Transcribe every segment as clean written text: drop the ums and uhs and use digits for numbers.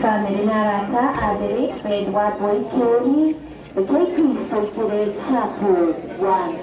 Famĩlĩ na arata atheri Edward Waikeri Rekei Kristo aingĩre Chapel 1.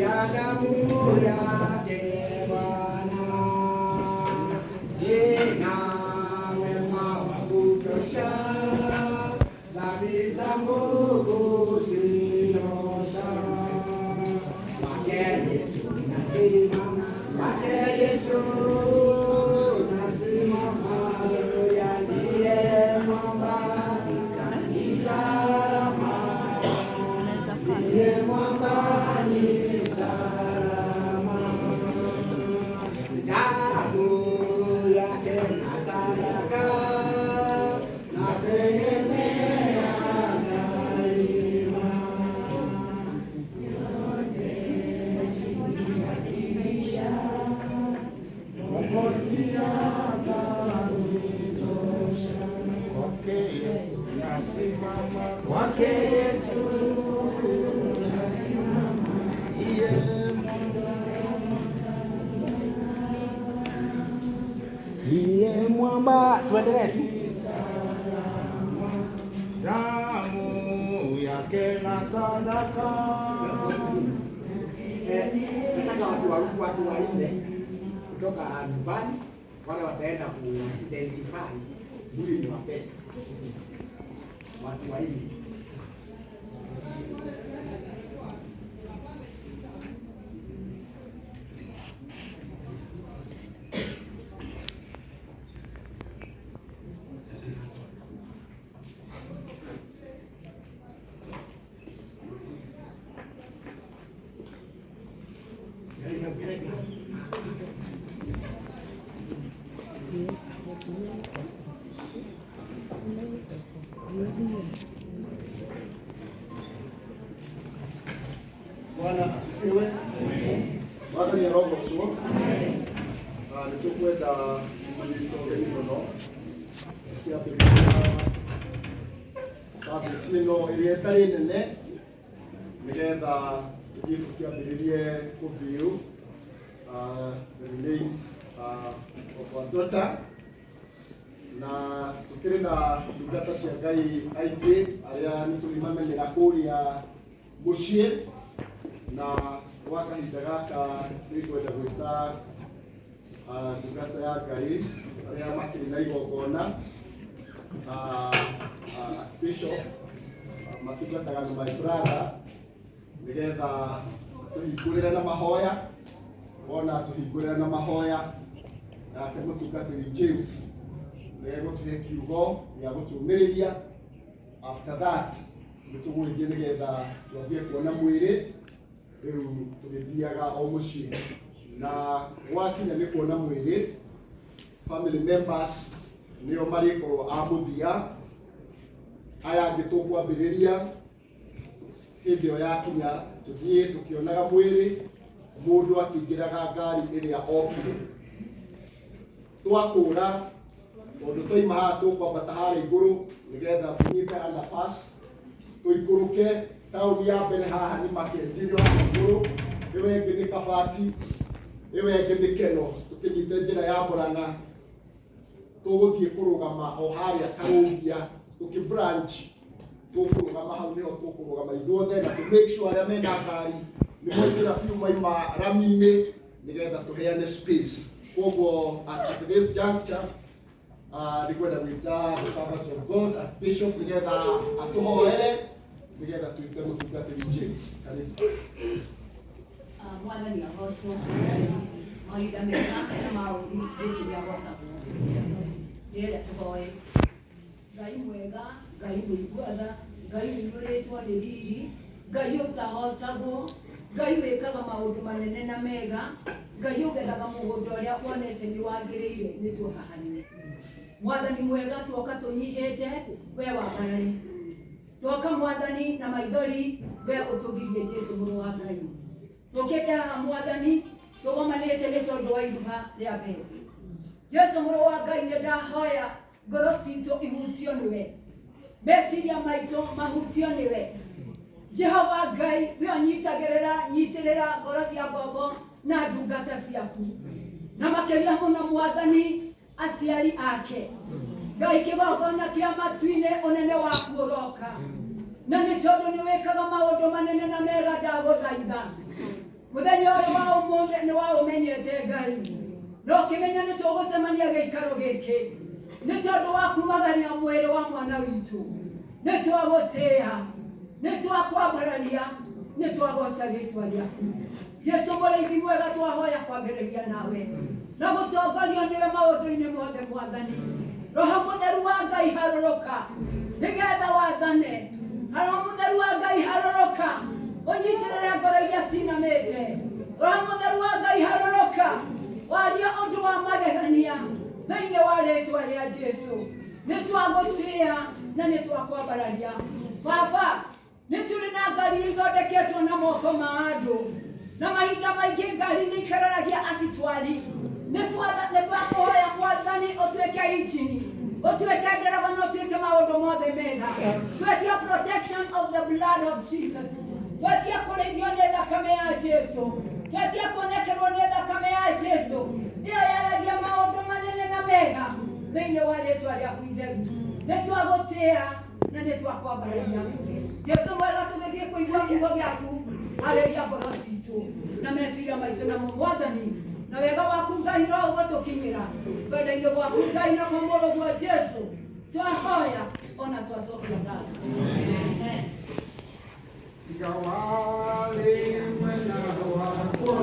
Ya damu yake Bwana, sina wema wa kutosha, dhambi zangu kuziosha. Kwake Yesu nasimama, kwake Yesu nasimama, yeye ndiye mwamba ni salama, ndiye mwamba ni salama. Damu yake na sadaka nategemea daima. Mwokozi atanitosha. Kwake Yesu nasimama, kwake Yesu nasimama, ndiye ndiye mwamba. Tuendelee tu. Damu yake na sadaka. Nataka watu wanne kutoka nyumbani wale wataenda ku identify mwili ni wa pesa. Watu wanne. Bwana asifiwe. Mwathani arogocwo. Nĩ tũkwenda kũnyita ũgeni mũno kĩambĩrĩria service ĩno ĩrĩa ĩtarĩ nene nĩgetha tũthiĩ tũkĩambĩrĩrie kũ-view the remains of our daughter, na tukĩrĩ na ndungata cia Ngai aingĩ arĩa nĩ tũrĩmamenyera kũrĩa mũciĩ, na gwa kahinda gaka nĩngwenda gwĩta ndungata ya Ngai arĩa makĩrĩ na igongona, bishop matungataga na my brother, nĩgetha tũhingũrĩre na mahoya. Wona tũhingũrĩre na mahoya, nake mũtungatĩri James nĩegũtũhe kiugo gĩa gũtũmĩrĩria. After that nĩtũgũgĩthiĩ nĩgetha twambie kuona mwĩrĩ. Rĩu tũgĩthiaga o mũciĩ, na gwakinya nĩ kuona mwĩrĩ, family members nĩo marĩkorwo a mũthia. Aya angĩ tũkwambĩrĩria hĩndĩ ĩyo yakinya, tũthiĩ tũkĩonaga mwĩrĩ, mũndũ akĩingĩraga ngari ĩrĩa okire. Twakũra tondũ twaima haha, tũkwambata harĩa igũrũ nĩgetha tũnyite underpass, tũikũrũke. Taũni ya mbere haha nĩ Makenji haha igũrũ, ĩyo ĩngĩ nĩ Kabati, ĩyo ĩngĩ nĩ Keno. Tũkĩnyite njĩra ya Mũrang'a, tũgũthiĩ kũrũgama o harĩa Karũngia, tũkĩ branch tũkũrũgama hau, nĩho tũkũrũgama ithuothe, na tũ make sure arĩa mena ngari nĩ mwaingĩra biũ, maima rami-inĩ, nĩgetha tũheane space. Koguo at this juncture Ndikwenda gwĩta the servant of God Bishop nĩgetha atũhoere nĩgetha twĩte mũtungatĩri James. Karibu. Mwathani agocwo. Mahinda mega na maũru Jesu nĩ agocagwo. Ndĩrenda tũhoe. Ngai mwega, Ngai mũigua tha, Ngai ũiyũrĩtwo nĩ riri, Ngai ũtahotagwo, Ngai wĩkaga maũndũ manene na mega, Ngai ũgethaga mũgũnda ũrĩa wonete nĩ wagĩrĩire nĩ tuoka harĩwe. Mwathani mwega tuoka tũnyihĩte, we wambarare. Tuoka Mwathani na maithori, we ũtũgirie Jesu mũrũ wa Ngai. Tũkĩte haha Mwathani tũgomanĩte nĩ tondũ wa iruga rĩa mbere. Jesu mũrũ wa Ngai nĩ ndahoya ngoro citũ ihutio nĩwe, meciria maitũ mahutio nĩwe. Jehova Ngai we ũnyitagĩrĩra nyitĩrĩra ngoro cia ngombo na ndungata ciaku, na makĩria mũno Mwathani aciari ake. Ngai kĩgongona kĩa matu-inĩ ũnene waku ũroka, na nĩ tondũ nĩ wĩkaga maũndũ manene na mega ndagũthaitha. Mũthenya ũyũ wa ũmũthĩ nĩ waũmenyete Ngai, na ũkĩmenya nĩ tũgũcemania gĩikaro gĩkĩ nĩ tondũ wa kumagaria mwĩrĩ wa mwana witũ. Nĩ twagũtĩĩa, nĩ twakwambararia, nĩ twagoca rĩtwa rĩaku. Jesu mũrĩithi mwega twahoya kwambĩrĩria nawe na gũtongorio nĩwe maũndũ-inĩ mothe Mwathani. Roho mũtheru wa Ngai harũrũka nĩgetha wathane. Roho mũtheru wa Ngai harũrũka ũnyitĩrĩre ngoro iria cinamĩte. Roho mũtheru wa Ngai harũrũka waria ũndũ wa magegania thĩinĩ wa rĩtwa rĩa Jesu. Nĩ twagũtĩĩa na nĩ twakwambararia. Baba, nĩ tũrĩ na ngari ithondeketwo na moko ma andũ, na mahinda maingĩ ngari nĩ ikararagia acitwari. Nĩ twakũhoya Mwathani ũtuĩke injini, ũtuĩke ndereba na ũtuĩke maũndũ mothe mega. Twetia protection of the blood of Jesus. Twetia kũrĩithio nĩ thakame ya Jesu. Twetia kuonekerwo nĩ thakame ya Jesu ĩyo yaragia maũndũ manene na mega thĩinĩ wa rĩtwa rĩaku itheru. Nĩ twagũtĩĩa na nĩ twakwambararia. Jesu mwega tũgĩthiĩ kũigua kiugo gĩaku, arĩria ngoro citũ na meciria maitũ namo Mwathani, na wega waku Ngai no ũgũtũkinyĩra wenda-inĩ gwaku Ngai na kwa mũrũguo Jesu twahoya ona twacokia ngatho. Amen. Igawale mwena wakwa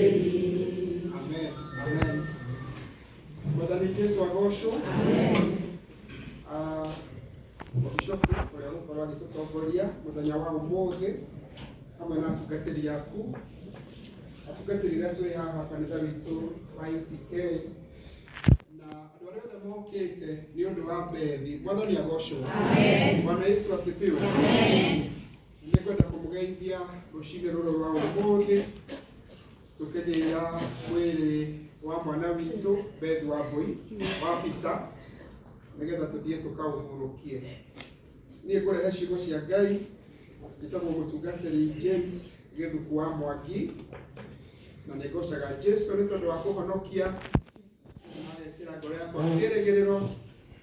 Amen. Amen. Mwathani Jesu agocwo. Bishofu ũrĩa ũgũkorwo agĩtũtongoria mũthenya wa ũmũthĩ hamwe na atungatĩri aku, atungatĩri arĩa twĩ haha kanitha witũ wa ACK na andũ Tũkĩte nĩ ũndũ wa Bethi. Mwathani agocwo. Bwana Yesu asifiwe. Nĩ ngwenda kũmũgeithia rũcinĩ rũrũ rwa ũmũthĩ tũkĩgĩra mwĩrĩ wa mwana witũ Bethi wa Mbui wa Peter nĩgetha tũthiĩ tũkaũhurũkie. Niĩ ngũrehe ciugo cia Ngai, njĩtagwo mũtungatĩri James Gĩthuku wa Mwangi, na nĩ ngocaga Jesu nĩ tondũ wa kũhonokia agekĩra ngoro yakwa kĩrĩgĩrĩro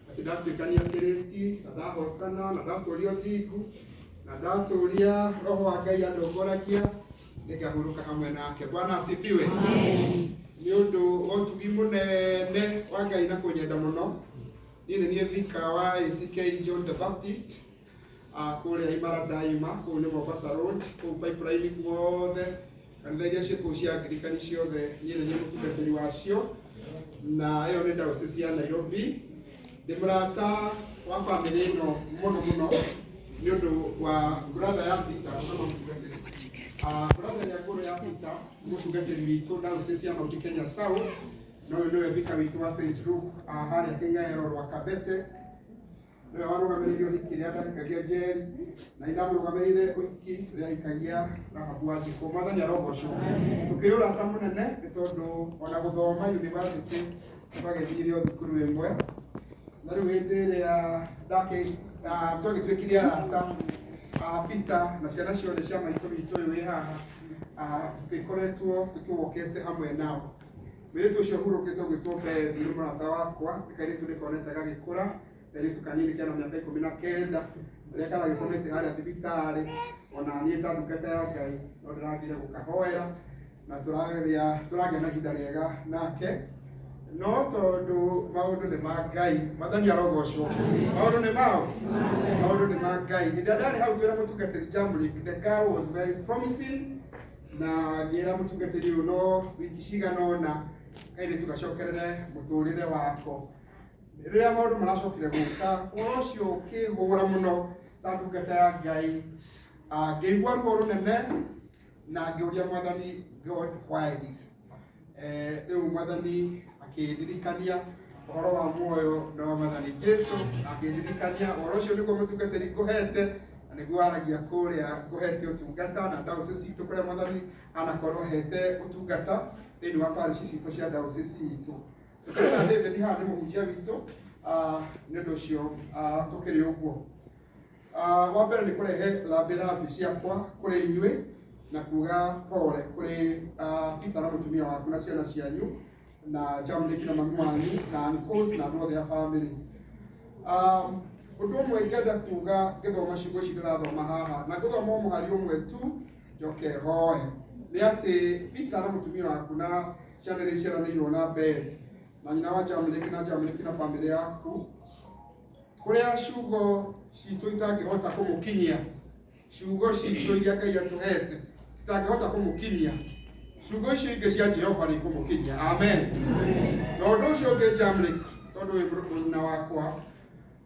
atĩ ndatuĩkania kĩrĩti na ndahotana na ndatũria ũthingu na ndatũria roho wa Ngai andongoragia nĩngahurũka hamwe nake. Bwana asifiwe. Nĩ ũndũ wa ũtugi mũnene wa Ngai na kũnyenda mũno, niĩ nĩ niĩ vicar wa ACK John the Baptist kũrĩa Imara Daima, kũu nĩ Mombasa Road, kũu pipeline guothe, kanitha iria ciĩ kũu cia Anglikani ciothe, niĩ nĩ niĩ mũtungatĩri wacio, na ĩyo nĩ diocese ya Nairobi. Ndĩ mũrata wa bamĩrĩ ĩno mũno mũno nĩ ũndũ wa brother ya Peter, kana mũtungatĩri. Brother ĩrĩa ngũrũ ya Peter, mũtungatĩri witũ diocese ya Mount Kenya South, na ũyũ nĩwe vicar witũ wa St. Luke harĩa Kĩng'aero rwa Kabete. Nĩwe warũgamĩrĩire ũhiki rĩrĩa ndahikagia Njeri, na nĩ ndamũrũgamĩrĩire ũhiki rĩrĩa ahikagia Rahabu wa Njikũ. Mwathani arogocwo. Tũkĩrĩ ũrata mũnene nĩ tondũ ona gũthoma university twagĩthire o thukuru ĩmwe, na rĩu hĩndĩ ĩrĩa twagĩtuĩkire arata a Peter na ciana ciothe cia maitũ witũ ũyũ wĩ haha, tũgĩkoretwo tũkĩwokete hamwe nao. Mũirĩtu ũcio ũhurũkĩte ũgwĩtwo Bethi nĩ mũrata wakwa, nĩ kairĩtu ndĩkonete gagĩkũra, kairĩtu kanini kena mĩaka 19, rĩrĩa karagĩkomete harĩa thibitarĩ, ona niĩ ta ndungata ya Ngai no ndĩrathire gũkahoera na tũragĩa na ihinda rĩega nake. No tondũ maũndũ nĩ ma Ngai, Mwathani arogocwo. Maũndũ nĩ mao, maũndũ nĩ ma Ngai. Hĩndĩ ĩrĩa ndarĩ hau twĩra mũtungatĩri Jamlik, the girl was very promising, na ngĩra mũtungatĩri ũyũ no wiki cigana ũna kairĩtu gacokerere mũtũrĩre wako. Rĩrĩa maũndũ maracokire gũka, ũhoro ũcio ũkĩhũra mũno ta ndungata ya Ngai, ngĩigua ruo rũnene na ngĩũria Mwathani, God, why this? Rĩu Mwathani akĩndirikania ũhoro wa muoyo na wa Mwathani Jesu, akĩndirikania ũhoro ũcio nĩguo mũtungatĩri ngũhete, na nĩguo aragia kũrĩa ngũhete ũtungata na diocese itũ kũrĩa Mwathani anakorwo ahete ũtungata thĩinĩ wa parish citũ cia diocese itũ. Tũkĩrĩ na David haha nĩ mũhunjia witũ, nĩ ũndũ ũcio tũkĩrĩ ũguo. Wa mbere nĩ kũrehe rambi rambi ciakwa kũrĩ inyuĩ na kuga pole kũrĩ Peter na mũtumia waku na ciana cianyu na Jamlik na mami wanyu na uncles na andũ othe a family. Ũndũ ũmwe ngenda kuga ngĩthoma ciugo ici ndĩrathoma haha, na ngũthoma o mũhari ũmwe tu njoke hoe, nĩ atĩ Peter na mũtumia waku na ciana iria iciaranĩirwo na Beth na nyina wa Jamlik na Jamlik na family yaku, kũrĩa ciugo citũ itangĩhota kũmũkinyia, ciugo citũ iria Ngai atũhete citangĩhota kũmũkinyia, ciugo icio ingĩ cia Jehova nĩ ikũmũkinyia. Amen. Na ũndũ ũcio ũngĩ Jamlik, tondũ wĩ mũruna wakwa,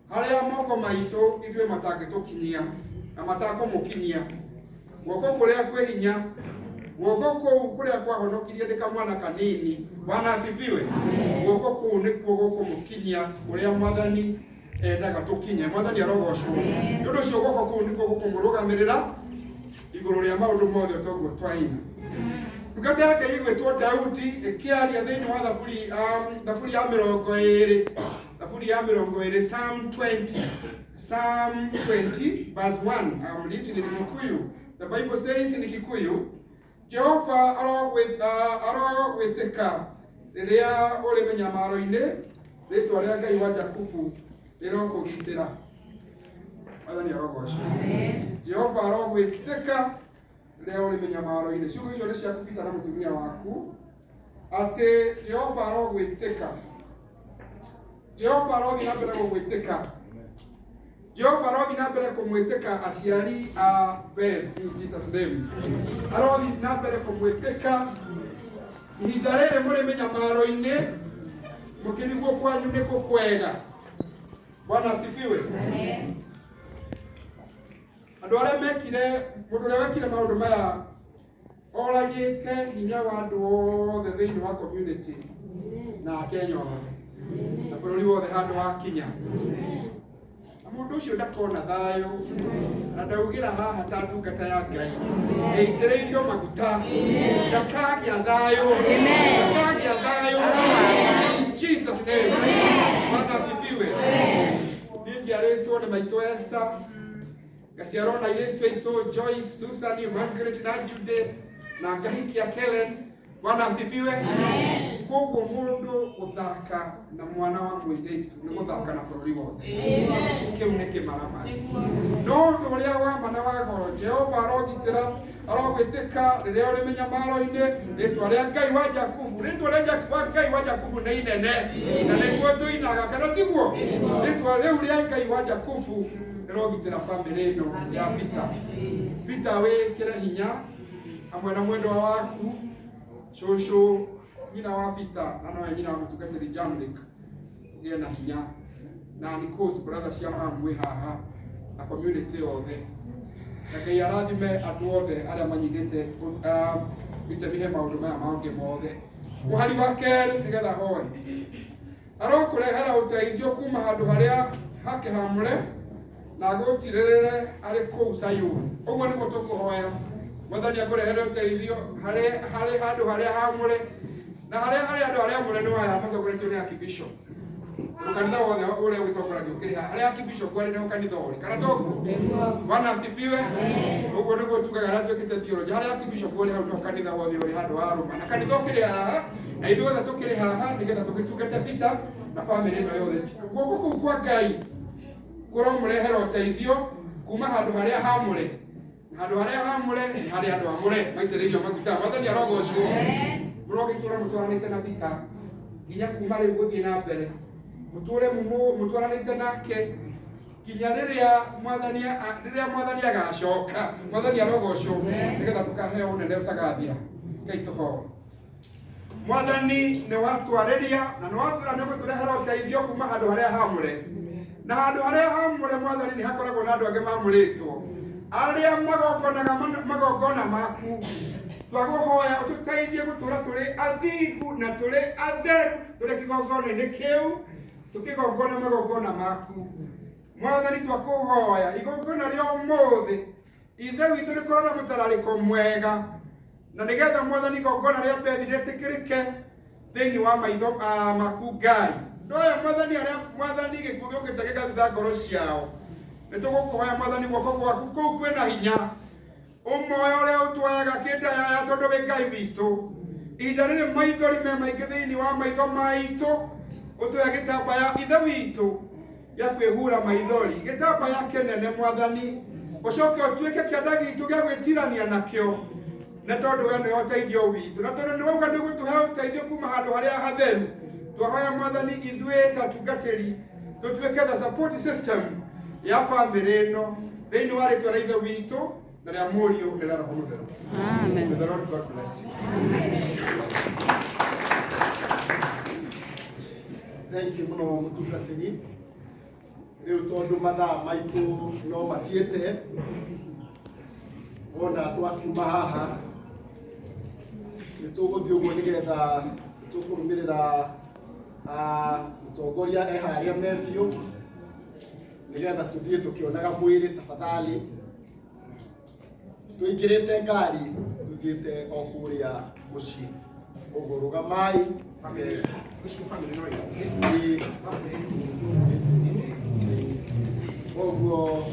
harĩa moko maitũ ithuĩ matangĩtũkinyia na matakũmũkinyia, guoko kũrĩa kwĩ hinya, guoko kũu kũrĩa kwahonokirie ndĩ kamwana kanini, Bwana asifiwe, guoko kũu nĩkuo gũkũmũkinyia kũrĩa Mwathani endaga tũkinye. Mwathani arogocwo. Nĩ ũndũ ũcio guoko kũu nĩkuo gũkũmũrũgamĩrĩra igũrũ rĩa maũndũ mothe toguo twaina. Ndungata ya Ngai ĩgwĩtwo Daudi ĩkĩaria thĩinĩ wa thaburi ya 20, thaburi ya 20, Psalm 20, Psalm 20 verse 1. I'm reading in Kikuyu. The Bible says in Kikuyu, Jehova arogwĩtĩka rĩrĩa ũrĩ mĩnyamaro-inĩ, rĩĩtwa rĩa Ngai wa Jakubu rĩrokũgitĩra. Mwathani arogocwo. Jehova arogwĩtĩka rĩrĩa ũrĩ mĩnyamaro-inĩ. Ciugo icio nĩ ciaku Peter na mũtumia waku, atĩ Jehova arogwĩtĩka. Jehova arothiĩ na mbere gũgwĩtĩka. Jehova arothiĩ na mbere kũmwĩtĩka aciari a Beth in Jesus name. Arothiĩ na mbere kũmwĩtĩka ihinda rĩrĩ mũrĩ mĩnyamaro-inĩ, mũkĩrigwo kwanyu nĩ kũ kwega. Bwana asifiwe. Andũ arĩa mekire, mũndũ ũrĩa wekire maũndũ maya oragĩte hinya wa andũ othe thĩinĩ wa community na Kenya othe. Na bũrũri wothe handũ wakinya. Na mũndũ ũcio ndakona thayũ na ndaugĩra haha ta ndungata ya Ngai ĩitĩrĩirio maguta ndakagĩa thayũ, ndakagĩa thayũ in Jesus name. Bwana asifiwe. Niĩ njiarĩtwo nĩ maitũ Esther, ngaciarwo na airĩtu aitũ Joyce, Susan, Margaret na Jude na ngahikia Kellen. Bwana asifiwe. Koguo mũndũ gũthaka na mwana wa mũirĩtu nĩ gũthaka na bũrũri wothe. Kĩu nĩ kĩmaramari. No ũndũ ũrĩa wa ma na wa goro, Jehova arogitĩra, arogwĩtĩka rĩrĩa ũrĩ mĩnyamaro-inĩ. Rĩtwa rĩa Ngai wa Jakubu, rĩtwa rĩa Ngai wa Jakubu nĩ inene na nĩguo tũinaga, kana tiguo? Rĩtwa rĩu rĩa Ngai wa Jakubu rĩrogitĩra bamĩrĩ ĩno ya Peter. Peter wĩkĩre hinya hamwe na mwendwa waku cũcũ nyina wa Peter na nowe nyina wa mũtungatĩri Jamlik, ũgĩe na hinya na Nichols brother cia mamu mwĩ haha na community yothe, na Ngai arathime andũ othe arĩa manyitĩte itemi he maũndũ maya mangĩ mothe. Mũhari wa kerĩ nĩgetha hoe arokũrehera ũteithio kuma handũ harĩa hake hamũre na agũtirĩrĩre arĩ kũu Sayuni. Ũguo nĩguo tũkũhoya Mwathani akũrehere ũteithio harĩ handũ harĩa hamũre na harĩa harĩ andũ arĩa amũre nĩ aya matongoretio nĩ archbishop. Kanitha wothe ũrĩa ũgĩtongoragio ũkĩrĩ haha harĩa archbishop arĩ nĩho kanitha ũrĩ, kana toguo? Bwana asifiwe. Ũguo nĩguo tugaga arĩa twĩkĩte theology, harĩa archbishop ũrĩ hau nĩho kanitha wothe ũrĩ handũ wa rũma, na kanitha ũkĩrĩ haha na ithuothe tũkĩrĩ haha nĩgetha tũgĩtungate Peter na bamĩrĩ ĩno yothe. Guoko kũu kwa Ngai kũromũrehera ũteithio kuma handũ harĩa hamũre. Handũ harĩa hamũre nĩ harĩa andũ amũre maitĩrĩirio maguta. Mwathani arogocwo. Mũrogĩtũra mũtwaranĩte na Peter nginya kuma rĩu gũthiĩ na mbere, mũtũre mũtwaranĩte nake nginya rĩrĩa Mwathani agacoka. Mwathani arogocwo nĩgetha tũkaheo ũnene ũtagathira. Ngai tũhoe. Mwathani nĩ watwarĩria na nĩ watwĩra nĩ ũgũtũrehera ũteithio kuma handũ harĩa hamũre, na handũ harĩa hamũre Mwathani nĩ hakoragwo na andũ angĩ mamũrĩtwo arĩa magongonaga magongona maku. Twagũhoya ũtũteithie gũtũra tũrĩ athingu na tũrĩ atheru tũrĩ kĩgongona-inĩ kĩu tũkĩgongona magongona maku. Mwathani twakũhoya igongona rĩa ũmũthĩ ithe witũ rĩkorwo na mũtararĩko mwega na nĩgetha Mwathani igongona rĩa Bethi rĩtĩkĩrĩke thĩinĩ wa maitho maku Ngai. Andũ aya Mwathani arĩa Mwathani gĩkuũ gĩũkĩte gĩgathutha ngoro ciao, nĩtũgũkũhoya Mwathani guoko gwaku kũu kwĩna hinya ũmoe ũrĩa ũtwoyaga kĩndayaya tondũ wĩ Ngai witũ. Ihinda rĩrĩ maithori me maingĩ thĩinĩ wa maitho maitũ, ũtũhe gĩtambaya ithe witũ gĩa kwĩhura maithori, gĩtambaya kĩnene Mwathani, ũcoke ũtuĩke kĩanda gitũ gĩa gwĩtirania nakĩo, na tondũ we nĩwe ũteithio witũ, na tondũ nĩwauga nĩũgũtũhe ũteithio kuma handũ harĩa hatheru. Twahoya Mwathani ithuĩ ta atungatĩri tũtuĩke the support system ya bamĩrĩ ĩno thĩinĩ wa rĩtwa rĩa ithe witũ na rĩa Mũriũ na rĩa Roho Mũtheru. Amen. May the Lord God bless you. Thank you mũno mũtungatĩri. Rĩu tondũ mathaa maitũ no mathiĩte, wona twakiuma haha nĩ tũgũthiĩ ũguo nĩgetha tũkũrũmĩrĩra mũtongoria e harĩa Matthew nĩgetha tũthiĩ tũkĩonaga mwĩrĩ. Tafadhali tũingĩrĩte ngari tũthiĩte o kũrĩa mũciĩ, ũguo rũgamai. Ũguo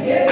Yeah.